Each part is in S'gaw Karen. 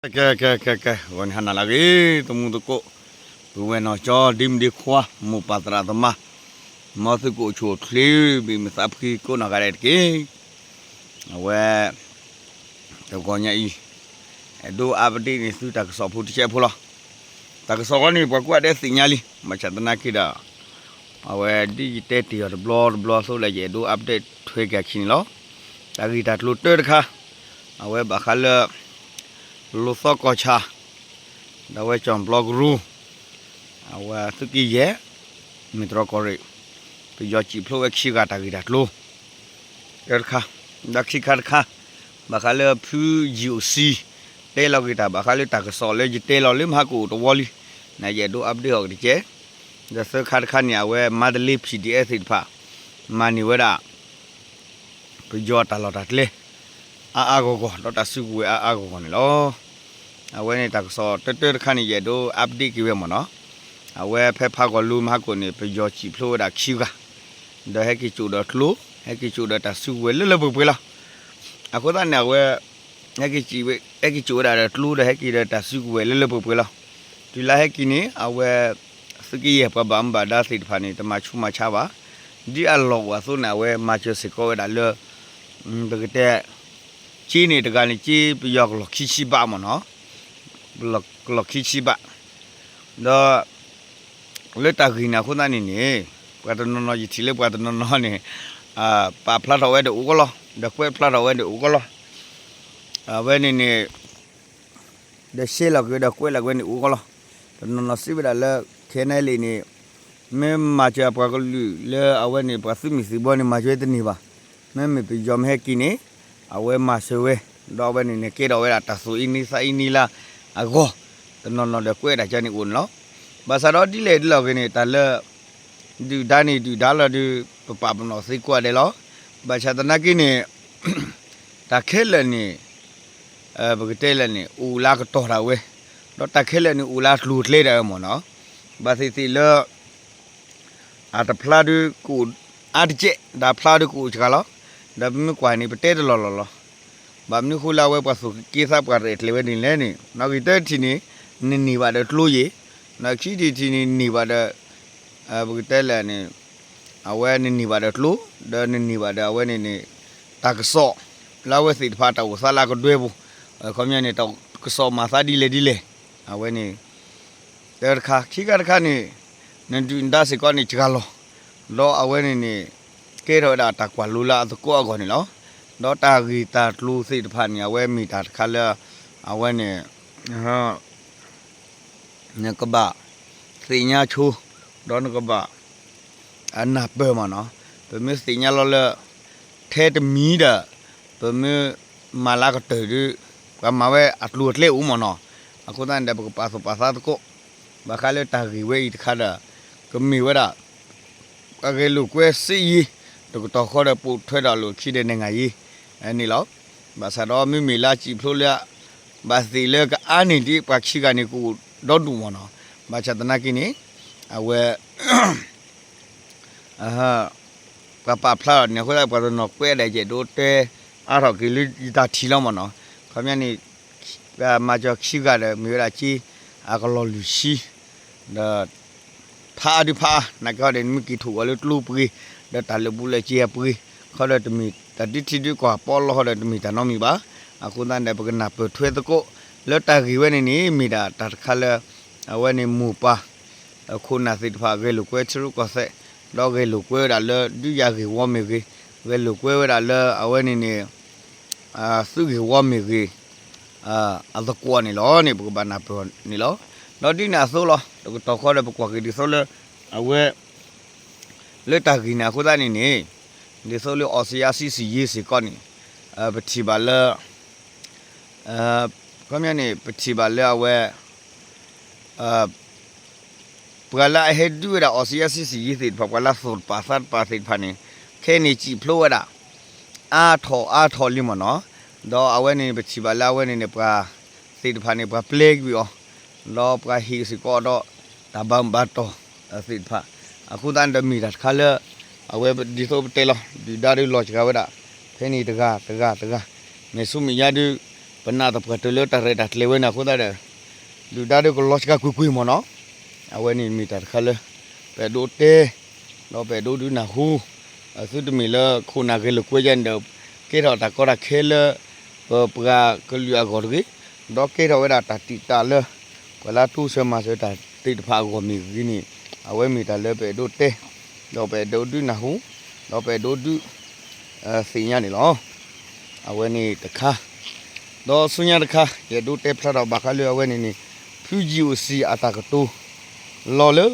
ကဲ ကဲ ကဲ ကဲ ဂီၤန့ၣ်ဟါနၤလၢအဂ့ၤ သမူသကိး, ပုၢ်ဝဲၢ်နီၢ်ကၠီ ဒ့မုၣ်ဒ့ခွါ မိၢ်ပၢ်သရၣ်သမါ, မ်သုကအိၣ်ဆူၣ်အိၣ်ချ့ ဘံၣ်မုာ်သးဖှံကိးနီၢ်ဂၤဒဲးတက့ၢ်. အဝဲ တဂီၤညါအံၤ အဲၣ်ဒိး update န့ၢ်သုတၢ်ကစီၣ်ဖိတကဲးဖိလီၤ. တၢ်ကစီၣ်ဂီၢ်န့ၣ် ပှၤကိးဂၤဒဲးသ့ၣ်ညါလံ, ဘၣ်ဆၣ်သနာ်က့ဒီး အဝဲဒ်ယတဲတ့ၢ်အီၤတဘျီတဘျီအသိးလၢ ယအဲၣ်ဒိး update ထွဲက့ၤအခံန့ၣ်လီၤ. တၢ်ဂ့ၢ်တၢ်ကျိၤတၢတခါ, အဝဲဘၣ်ဃးလၢ လိာ်သီကီၢ်ဆၣ် ဒီးအဝဲကၠီၣ်ဘျီကရူၢ် အဝဲသုးက့ယဲၢ် မ့ၢ်တရီကီၢ်ရ့ၣ် ပယီၤစံၣ်ဖျိးဝဲခံဂၤတၢ်ဂ့ၢ်တၢ်ကျိၤ တၢတခါ, ဒီးခံခါတခါ ဘၣ်ဃးလၢဖု ယံၣ်အိၣ်စံ တဲလီၤက့ၤတၢ်ဘၣ်ဃးလၢတၢ်ကစီၣ်လၢယတဲလီၤလၢမဟါကအိၣ်တဝီလံ, နယအဲၣ်ဒိး update အီၤကတကဲး, ဒီးသၢခါတခါန့ၣ် အဝဲမါတလ့ ဖံၣ်ဒံၣ်အဲၣ်သ့ၣ်တဖၣ် မၤန့ၢ်ဝဲဒၣ် ပယီၤတၢ်လီၢ်တၢ်ကျဲ အါအါဂီၢ်ဂီၢ် ဒီးတၢ်စုကဝဲၤအါအါဂီၢ်ဂီၢ်န့ၣ်လီၤ. အဝဲန့ၣ်တၢ်ကစီၣ်တၢတၢတခါန့ၣ် ယအဲၣ်ဒိး update က့ၤဝဲမ့ၢ်နီၤ. အဝဲဖဲဖးဂီၤလိၤမဟါကအိၣ်န့ၣ် ပယီၤစံၣ်ဖျိးဝဲဒၣ်ခံဂၤ, ဒီးဟဲက့ၤကၠိၣ်ဒီးကျိ, ဟဲက့ၤကၠိၣ်ဒီးတၢ်စုကဝဲၤလၢလၢပှဲၤပှဲၤလီၤ. အဃိသတးန့ၣ် အဝဲ ဟဲက့ၤကၠိၣ်ဝဲ ဟဲက့ၤကၠိၣ်ဝဲဒၣ်ဒီးကျိဒီးဟဲက့ၤဒီးတၢ်စုကဝဲၤလၢလၢပှဲၤပှဲၤလီၤ. တုၤလၢဟဲက့ၤန့ၣ် အဝဲ သုးက့ယဲၢ်ပှၤဘၣ်မူဘၣ်ဒါသ့ၣ်တဖၣ်န့ၣ် တမၤဆူးမၤဆါဘၣ်. ဒ်အလီၢ်အိၣ်အသိးန့ၣ် အဝဲမၤစၢၤစ့ၢ်ကီးဝဲဒၣ်လၢ ပကတဲ ကၠ့န့ၣ်တဂၤန့ၣ် ကၠ့ပယီၤကလီၢ်ခံဆံဘးမ့ၢ်နီၤ, ကလီၢ်ခံဆံဘး, ဒီး လၢတၢ်ဂ့ၢ်န့ၣ်အဃိသတးန့ၣ်န့ၣ် ပှၤတနီၤနီၤ ယထံၣ်လၢပှၤတနီၤနီၤန့ၣ် ပာ်ဖျါထီၣ်ဝဲဒီးအိၣ်ကီးလီၤ, ဒီးကွဲးဖျါထီၣ်ဝဲဒီးအိၣ်ကီးလီၤ. အဝဲန့ၣ်န့ၣ် ဒီးရှဲလီၤက့ၤဒီးကွဲးလီၤက့ၤဝဲန့ၣ်အိၣ်ကီးလီၤ. တနီၤနီၤစံးဝဲဒၣ်လၢ ခဲနဲလံ န့ၣ် မ့ၢ်မၤစၢၤပှၤကလုာ်လၢအဝဲန့ၣ် ပှၤသုးမုၢ်သံၣ်ဘီန့ၣ် မၤစၢၤဝဲတန့ၢ်ဘၣ်. မ့မ့ၢ်ပယီၤမ့ၢ်ဟဲက့ၤန့ၣ် အဝဲမၤစၢၤဝဲ, ဒီးအဝဲန့ၣ်န့ၣ် ကဲထီၣ်ဝဲဒၣ်တၢ်သူၣ်အ့န့သးအ့န့လၢအဂီၢ်, တနီၤနီၤဒီးကွဲးဒၣ်ကန့ၣ်အိၣ်န့ၣ်လီၤ. ဘၣ်ဆၣ်ဒီးဒ်လဲၣ်ဒ်လဲၣ်ဂ့ၤန့ၣ် တၢ်လၢ ဒုၣ်ဒါန့ၣ်ဒုၣ်ဒါလီၤဒီး ပပာ်ပနီၣ်သ့ကိးဂၤဒဲးလီၤ. ဘၣ်ဆၣ်သနာ်က့န့ၣ် တၢ်ခဲလၢာ်န့ၣ် ပကတဲလၢာ်န့ၣ် အိၣ်လၢအကတီၢ်ဒၣ်ဝဲ, ဒီးတၢ်ခဲလၢာ်န့ၣ်အိၣ်လၢအကျိၤအကျဲဒၣ်ဝဲမ့ၢ်နီၤ. ဘၣ်သ့ၣ်သ့ၣ်လၢ အတဖျါဒုးကအိၣ်အါတကဲး, ဒီးဖျါဒုးကအိၣ်စှၤလီၤ. ဒီးပမ့ၢ်ကွၢ်န့ၣ် ပတဲတလီၢ်လီၢ်လီၤ. ဘၣ်မနုၤဃိလၢအဝဲပှၤသူၣ်က့သးပှၢ်ရဲၣ်ကျဲၤဝဲန့ၣ်လဲၣ်န့ၣ် နီၣ်ဂံၢ်တၢတထံၣ်န့ၣ် နန့ၢ်ဘၣ်ဒီးကျိယ့ၤ, နီၣ်ဂံၢ်ခံထံၣ်တထံၣ်န့ၣ် နန့ၢ်ဘၣ်ဒီး ပကတဲလၢာ်န့ၣ် အဝဲနန့ၢ်ဘၣ်ဒီးကျိ, ဒီးနန့ၢ်ဘၣ်ဒီးအဝဲန့ၣ်န့ၣ် တၢ်ကစီၣ် လၢအဝဲသ့ၣ်တဖၣ်တၢ်အိၣ်သးလၢအကဒွဲပူၤ, ခီပညီန့ၣ် တၢ်ကစီၣ်မၤသးဒ်လဲၣ်ဒ်လဲၣ်, အဝဲန့ၣ် တၢတခါ, ခံခါတခါန့ၣ် နဒုၣ်နဒါစ့ၢ်ကီးန့ၣ်စှၤလီၤ, ဒီးအဝဲန့ၣ်န့ၣ် ကဲထီၣ်ဝဲဒၣ်တၢ်ကွၢ်လိလၢအသကိးအဂီၢ်န့ၣ်လီၤ. ဒီးတၢ်ဂ့ၢ်တၢ်ကျိၤသ့ၣ်တဖၣ်န့ၣ် အဝဲမ့ၢ်တၢ်တခါလၢ အဝဲန့ၣ် နကဘၣ်သ့ၣ်ညါဆိ, ဒီးနကဘၣ် အနၢ်ပၢၢ်မ့ၢ်နီၤ, ပမ့ၢ်သ့ၣ်ညါလီၤလၢ ထဲတမံၤဒီး ပမ့ၢ်မၤလၢကတၢၢ်ဒီး ပှၤမၤဝဲအကျိၤအကျဲအိၣ်မ့ၢ်နီၤ, အဃိသတးန့ၣ်ဒီး ပကပာ်သူၣ်ပာ်သးသကိး, ဘၣ်ဃးလၢတၢ်ဂ့ၢ်ဝဲအံၤတခါဒီး ကမ့ၢ်ဝဲဒၣ် အဂဲၤလိာ်ကွဲစ့ယ့ၤ တကတီၢ်ဃီဒီးပိာ်ထွဲဒီးလိာ်ခံဒီးနံၣ်ဂၤယ့ၤန့ၣ်လီၤ. ဘၣ်ဆၣ်ဒီးမ့မ့ၢ်လၢအစံၣ်ဖျိလၢ ဘၣ်သ့ၣ်လၢကအါန့ၢ်ဒ်ပှၤခံဂၤန့ၣ်ကအိၣ်ဒီဒူၣ်မ့ၢ်နီၤ, ဘၣ်ဆၣ်သနာ်က့န့ၣ် အဝဲ ပှၤပာ်ဖျါထီၣ်န့ၣ် အဃိသတးပှၤတနီၤကွဲးဒၣ်ယအဲၣ်ဒိးတဲအါထီၣ်က့ၤလၢယတၢ်ထံၣ်လီၤမ့ၢ်နီၤ, ခီပညီန့ၣ် ပမၤစၢၤခံဂၤဒီးမ့ၢ်ဝဲဒၣ်က့ အကလီၢ်လွံၢ်ဆံ ဒီး ဖးအါဒုးဖးအါ နာ်က့ဟီဒီး နမ့ၢ်က့ၤထိၣ်ဂီၤလၢကျိပှ့ၤ ဒီးတၢ်လၢာ်ဘူၣ်လၢာ်စ့အပှ့ၤ ခီဒီးတမ့ၢ်တၢ်ဒုးထံဒုးကီၢ်ပီလီၤဟီဒီးတမ့ၢ်တၢ်နီတမံၤဘၣ်. အဃိသတးန့ၣ်ဒီး ပကနၢ်ပၢၢ်ထွဲသကိး လၢတၢ်ဂ့ၢ်ဝဲန့ၣ်န့ၣ် မ့ၢ်ဒၣ်တၢ်တခါလၢ အဝဲန့ၣ်မိၢ်ပၢ် ခိၣ်နၢ်သ့ၣ်တဖၣ်ဂဲၤလိာ်ကွဲထံရူၢ်ကီၢ်သဲး ဒီးဂဲၤလိာ်ကွဲဝဲဒၣ်လၢဒုးယၤဂ့ၢ်ဝီမ့ၢ်ဂ့ၤ, ဂဲၤလိာ်ကွဲဝဲဒၣ်လၢအဝဲန့ၣ်န့ၣ် သုးဂ့ၢ်ဝီမ့ၢ်ဂ့ၤ အသကိးန့ၣ်လီၤန့ၣ် ပကဘၣ်နၢ်ပၢၢ်န့ၣ်လီၤ. ဒီးဒ်န့ၣ်အသိးလီၤ တကတီၢ်ဃီဒီးပကွၢ်က့ၤဒ်သိးလၢ အဝဲ လၢတၢ်ဂ့ၢ်န့ၣ်အဃိသတးန့ၣ်န့ၣ် ဒ်သိးလၢ အီစံယါစံစံယ့စ့ၢ်ကီးန့ၣ် ပထံၣ်ဘၣ်လၢ ခီပညီန့ၣ် ပထံၣ်ဘၣ်လၢအဝဲ ပှၤလၢအဟဲဒုးဝဲဒၣ် အီစံယါစံစံယ့သ့ၣ်တဖၣ် ပှၤလၢအသူၣ်တပာ်သးတပာ်သ့ၣ်တဖၣ်န့ၣ် ခဲအံၤန့ၣ်စံၣ်ဖျိးဝဲဒၣ် အါထီၣ်အါထီၣ်လံမ့ၢ်နီၤ, ဒီးအဝဲန့ၣ် ပထံၣ်ဘၣ်လၢအဝဲန့ၣ်န့ၣ် ပှၤသ့ၣ်တဖၣ်န့ၣ် ပှၤပျဲကွံာ်အီၤ, ဒီးပှၤဟ့ၣ်စ့ၢ်ကီးဒီးတၢ်ဘၣ်မူဘၣ်တီၢ်သ့ၣ်တဖၣ်, အဃိသတးန့ၣ်ဒီးမ့ၢ်တၢ်တခါလၢ အဝဲဒ်သိးပတဲလီၤ ဒုၣ်ဒါဒုးလီၤစှၤဝဲဒၣ် ဖဲန့ၣ်တဂၤတဂၤတဂၤ, မဲာ်ဆူမဲာ်ညါဒုး ပနာ်သပှၢ်တၢၢ်လၢတၢ်ရဲၣ်တၢ်ကျဲၤဝဲန့ၣ်အဃိသတးဒီး ဒုၣ်ဒါဒီးကလီၤစှၤကွ့ၢ်ကွ့ၢ်မ့ၢ်နီၤ. အဝဲန့ၣ်မ့ၢ်တၢ်တခါလၢ ပအဲၣ်ဒိးတဲ ဒီးပအဲၣ်ဒိးဒုးနၢ်ဟူ သုတမ့ၢ်လၢခိၣ်နၢ်ဂဲၤလိာ်ကွဲယါန့ၣ်ဒီး ကဲထီၣ်တၢ်ကီတၢ်ခဲလၢ ပပှၤကလုာ်အဂီၢ်တဂ့ၤ, ဒီးကဲထီၣ်ဝဲဒၣ်တၢ်တံာ်တာ်လၢ ပှၤလၢတိစၢၤမၤစၢၤတၢ်သ့ၣ်တဖၣ်အဂီၢ်မ့ၢ်ဂ့ၤန့ၣ် အဝဲမ့ၢ်တၢ်လၢပအဲၣ်ဒိးတဲ ဒီးပအဲၣ်ဒိးဒုးနၢ်ဟူ ဒီးပအဲၣ်ဒိးဒုး သ့ၣ်ညါန့ၣ်လီၤ. အဝဲန့ၣ်တခါ ဒီးဆူညါတခါ ယအဲၣ်ဒိးတဲဖျါထီၣ်ဘၣ်ဃးလၢအဝဲန့ၣ်န့ၣ် ဖု GOC အတၢ်ကတိၤလီၤလၢ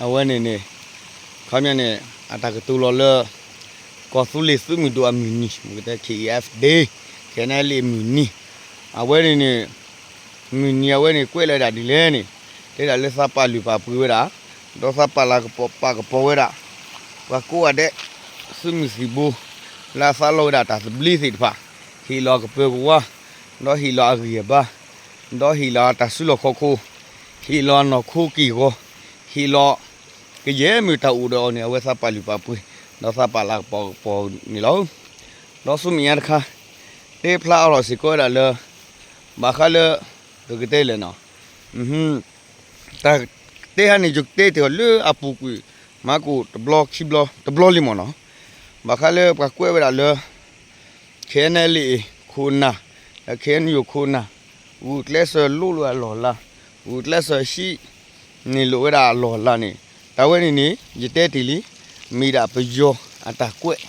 အဝဲန့ၣ်န့ၣ် ခီပညီန့ၣ် အတၢ်ကတိၤလီၤလၢ ကီၢ်သူလ့ၤသုးမုၢ်ဒိၣ်အမုၢ်နံၤ ပကတဲ KEF Day KNLA မုၢ်နံၤ အဝဲန့ၣ်န့ၣ် မုၢ်နံၤအဝဲန့ၣ်ကွဲးလီၤဝဲဒၣ်ဒ်လဲၣ်န့ၣ် တဲဒၣ်လၢသးပာ်လုၢ်ပာ်ပှ့ၤဝဲဒၣ် ဒီးသးပာ်လၤကပီၤပာ်ကပီၤဝဲဒၣ် ပှၤကိးဂၤဒဲး သုးမုၢ်သံၣ်ဘိ လၢအသးလီဝဲဒၣ်တၢ်သဘျ့သ့ၣ်တဖၣ် ဟ့ၣ်လီၤကပၢၤကဝါ ဒီးဟ့ၣ်လီၤအဂံၢ်အဘါ ဒီးဟ့ၣ်လီၤအတၢ်စုလီၢ်ခီၣ်ခိၣ် ဟ့ၣ်လီၤအနီၢ်ခိက့ၢ်ဂီၤ ဟ့ၣ်လီၤ ကယဲၢ်မ့ၢ်တၢ်အိၣ်ဒီးအီၤန့ၣ် အဝဲသးပာ်လုၢ်ပာ်ပှ့ၤ ဒီးသးပာ်လၤကပီၤကပီၤန့ၣ်လီၤ. ဒီးဆူမဲာ်ညါတခါ တဲဖျါအါထီၣ်စ့ၢ်ကီးဝဲဒၣ်လၢ ဘၣ်ဃးလၢ ပကတဲလဲၣ်နီၤ တၢ်တဲဟါန့ၣ် ယကတဲတ့ၢ်အီၤလၢအပူၤကွံာ် မၤကိၣ်တဘျီခံဘျီ တဘျီလံမ့ၢ်နီၤ ဘၣ်ဃးလၢပှၤကွဲးဝဲဒၣ်လၢ KNLA ခိၣ်နၢ် လၢ KNU ခိၣ်နၢ် ဂုာ်ကျဲးစၢးလိၣ်လိာ်အလီၢ်အလၤ ဂုာ်ကျဲးစၢးဟံးန့ၢ်လိာ်ဝဲဒၣ်အလီၢ်အလၤန့ၣ် တၢ်ဝဲန့ၣ်န့ၣ် ယတဲတ့ၢ်လံ မ့ၢ်ဒၣ်ပယီၤအတၢ်ကွဲး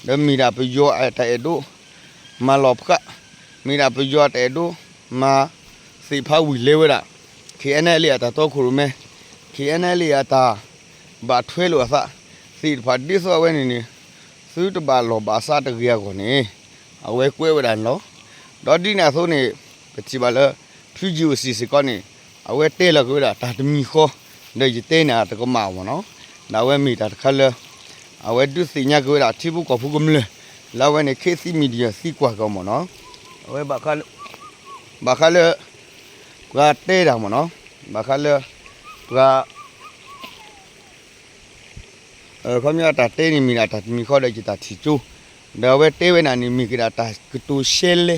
ဒီးမ့ၢ်ဒၣ်ပယီၤအတၢ်အဲၣ်ဒိး မၤလီၤဖး မ့ၢ်ဒၣ်ပယီၤအတၢ်အဲၣ်ဒိး မၤသ့ၣ်ဖးဝံၤလဲၤဝဲဒၣ် KNLA အတၢ်တီခိၣ်ရိၣ်မဲ KNLA အတၢ်ဘၣ်ထွဲလိာ်အသး သ့ၣ်တဖၣ်ဒ်သိးအဝဲန့ၣ်န့ၣ် သုတဘၣ်လီၢ်ဘၣ်စးတဂ့ၤအဂီၢ်န့ၣ် အဝဲကွဲးဝဲဒၣ်န့ၣ်လီၤ. ဒီးဒ်န့ၣ်အသိးန့ၣ် ပထံၣ်ဘၣ်လၢ ဖု GOC စ့ၢ်ကီးန့ၣ် အဝဲတဲလီၤက့ၤဝဲဒၣ်တၢ်တမံၤဃီ ဒီးယတဲန့ၢ်အတကမၣ်အီၤမ့ၢ်နီၤ ဒီးအဝဲမ့ၢ်တၢ်တခါလၢ အဝဲဒုးသ့ၣ်ညါက့ၤဝဲဒၣ်ထံဖိကီၢ်ဖိကမျၢၢ် လၢအဝဲန့ၣ် ခေတ်သစ် Media သံကွၢ်က့ၤအီၤမ့ၢ်နီၤ အဝဲ ဘၣ်ဃးလၢ ပှၤတဲတၢ်မ့ၢ်နီၤ ဘၣ်ဃးလၢ ပှၤ ခီပညီတၢ်တဲန့ၣ်မ့ၢ်ဒၣ်တၢ်တမံၤဃီဒီးယတၢ်ထံၣ်ကၠိ ဒီးအဝဲတဲဝဲဒၣ်န့ၣ် မ့ၢ်က့ၤဒၣ်တၢ်ကတိၤရှဲလဲ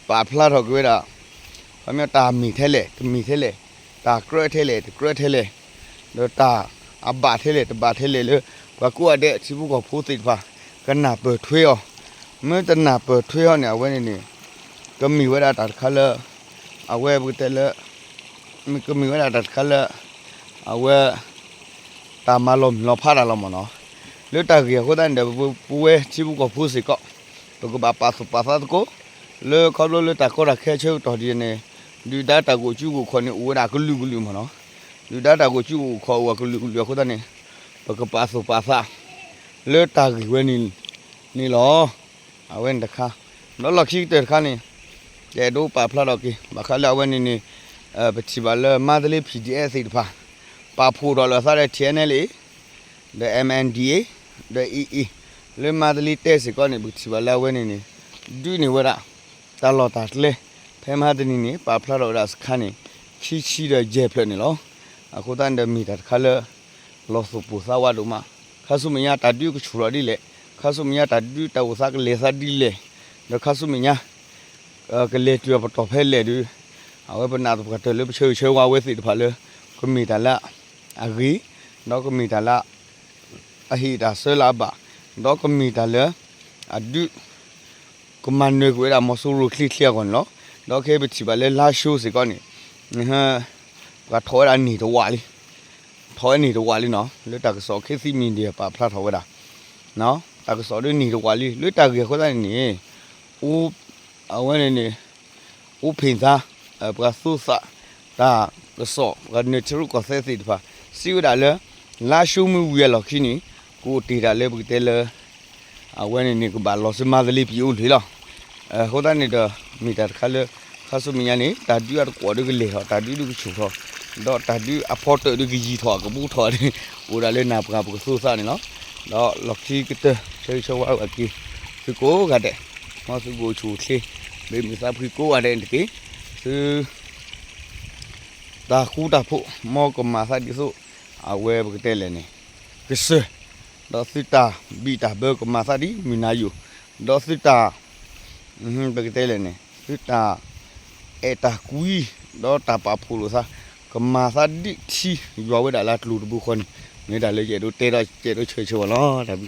ပာ်ဖျါထီၣ်က့ၤဝဲဒၣ် ခီပညီတၢ်မ့ၢ်ထဲလဲၣ် တမ့ၢ်ထဲလဲၣ် တၢ်ကြၢးထဲလဲၣ် တကြၢးထဲလဲၣ် ဒီးတၢ်အဘၣ်ထဲလဲၣ် တဘၣ်ထဲလဲၣ်လၢ ပှၤကိးဂၤဒဲးထံဖိကီၢ်ဖိသ့ၣ်တဖၣ် ကနၢ်ပၢၢ်ထွဲအီၤ မ့ၢ်တနၢ်ပၢၢ်ထွဲအီၤန့ၣ် အဝဲန့ၣ်န့ၣ် ကမ့ၢ်ဝဲဒၣ်တၢ်တခါလၢ အဝဲပကတဲလၢ ကမ့ၢ်ဝဲဒၣ်တၢ်တခါလၢ အဝဲ တၢ်မၤလီၤမုၢ်လီၤဖးတၢ်လီၤမ့ၢ်နီၤ လၢတၢ်ဂ့ၢ်အဃိသတးန့ၣ်ဒီး ပဝဲထံဖိကီၢ်ဖိစ့ၢ်ကီး ပကဘၣ်ပာ်သူၣ်ပာ်သးသကိး လၢခီဖျိလၢတၢ်ကီတၢ်ခဲဆၢကတီၢ်ဒ်န့ၣ် ဒုၣ်ဒါတၢ်ဂိၢ်ကၠူဂိၢ်ခီၣ်န့ၣ် အိၣ်ဝဲဒၣ်ကလုာ်ကလုာ်မ့ၢ်နီၤ ဒုၣ်ဒါတၢ်ဂိၢ်ကၠူဂိၢ်ခီၣ်အိၣ်ဝဲကလုာ်ကလုာ်အဃိသတးန့ၣ် ပကပာ်သူၣ်ပာ်သး လၢတၢ်ဂ့ၢ်ဝဲန့ၣ် န့ၣ်လီၤ. အဝဲန့ၣ်တခါ ဒီးလီၢ်ခံကတၢၢ်တခါန့ၣ် ယအဲၣ်ဒိးပာ်ဖျါထီၣ်က့ၤ ဘၣ်ဃးလၢအဝဲန့ၣ်န့ၣ် ပထံၣ်ဘၣ်လၢမါတလ့ P D F သ့ၣ်တဖၣ် ပာ်ဖှိၣ်ထီၣ်လၢအသးဒီး T N L A ဒီး M N D A ဒီး A A လၢမါတလ့တဲစ့ၢ်ကီးန့ၣ် ပထံၣ်ဘၣ်လၢအဝဲန့ၣ်န့ၣ် ဒုးန့ၢ်ဝဲဒၣ် တၢ်လီၢ်တၢ်ကျဲ ဖဲမဟါတနံၤန့ၣ် ပာ်ဖျါထီၣ်ဝဲဒၣ်စခါန့ၣ် ခံဆံဒီးယဲၢ်ဖျၢၣ်န့ၣ်လီၤ. အဃိသတးန့ၣ်ဒီးမ့ၢ်တၢ်တခါလၢ လီၤသူၣ်ပိၢ်သးဝးဒိၣ်မး ခါဆူမဲာ်ညါတၢ်ဒုးကဆူၣ်ထီၣ်ဒ်လဲၣ်, ခါဆူမဲာ်ညါတၢ်ဒုးတၢ်အိၣ်သးကလဲၤသးဒ်လဲၣ်, ဒီးခါဆူမဲာ်ညါ ကလဲၤတုၤအပတီၢ်ဖဲလဲၣ်ဒီး အဝဲပနာ်သပှၢ်တၢၢ်လၢပဆၢဂ့ၤဆၢဝါဝဲသ့ၣ်တဖၣ်လၢ ကမ့ၢ်တၢ်လၢအဂ့ၤ, ဒီးကမ့ၢ်တၢ်လၢ အဟ့ၣ်တၢ်ဆၢလၢအဘၣ်, ဒီးကမ့ၢ်တၢ်လၢ အဒုး ကမၤနၢၤကွံာ်ဝဲဒၣ်မီၤစိရိၤချ့ချ့အဂီၢ်န့ၣ်လီၤ. ဒီးခဲအံၤပထံၣ်ဘၣ်လၢလါၡိစ့ၢ်ကီးန့ၣ် ပှၤထီၣ်ဝဲဒၣ်န့ၢ်တဝာ်လံ, ထီၣ်ဝဲန့ၢ်တဝာ်လံနီၤ, လၢတၢ်ကစီၣ် ခေတ်သစ် Media ပာ်ဖျါထီၣ်ဝဲဒၣ်, တၢ်ကစီၣ်ဒ်န့ၢ်တဝာ်လံ လၢတၢ်ဂ့ၢ်အဃိသတးန့ၣ်န့ၣ် အဝဲန့ၣ်န့ၣ် အိၣ်ဖ့ၣ်သါ ပှၤသူသး တၢ်ကစီၣ် ပှၤနၢၤထံရူၢ်ကီၢ်သဲးသ့ၣ်တဖၣ် စံးဝဲဒၣ်လၢ လါၡိမုၢ်ဝံၤအလီၢ်ခံန့ၣ် ကအိၣ်တ့ၢ်တၢ်လၢပကတဲလၢ အဝဲန့ၣ်န့ၣ် ကဘၣ်လီၤဆူမါသလ့ပံၤအိၣ်လၢလီၤ. အဃိသတးန့ၣ်ဒီး မ့ၢ်တၢ်တခါလၢ ခါဆူမဲာ်ညါန့ၣ် တၢ်ဒုးအတကွီၣ်ဒုးကလဲၤထီၣ်, တၢ်ဒုးဒုးကဆူၣ်ထီၣ်, ဒီးတၢ်ဒုးအဖီတၢၣ်ဒုးကယံၤထီၣ် ကဘူးထီၣ်ဒုး အိၣ်ဒၣ်လၢနၢ်ပှၤပကသူသးန့ၣ်လီၤ. ဒီးလီၢ်ခံကတၢၢ် ဆၢဂ့ၤဆၢဝါဘၣ်က့ၤ သုကိးဂၤဒဲး, မ်သုကအိၣ်ဆူၣ်အိၣ်ချ့ ဘၣ်မုာ်သးဖှံကိးဂၤဒဲးန့ၣ်တက့ၢ်. သု တၢ်ဃူတၢ်ဖိး မ်ကမၤသးဒ်သိး အဝဲပကတဲလဲၣ်န့ၣ် ကစၢၢ်, ဒီးသုတၢ်ဘံၣ်တၢ်ဘၢကမၤသးဒ်မုၢ်နၤယိာ်, ဒီးသုတၢ် ပကတဲလဲၣ်န့ၣ် သုတၢ် အဲၣ်တၢ်ကွံ ဒီးတၢ်ပာ်ဖှိၣ်လိာ်သး ကမၤသးဒ်ထံယွၤဝဲဒၣ်လၢကျိၤတဘိဃီန့ၣ် မ့ၢ်ဒၣ်လၢယအဲၣ်ဒိးတဲဒီးယအဲၣ်ဒိးဆၢဂ့ၤဆၢဝါလီၤ.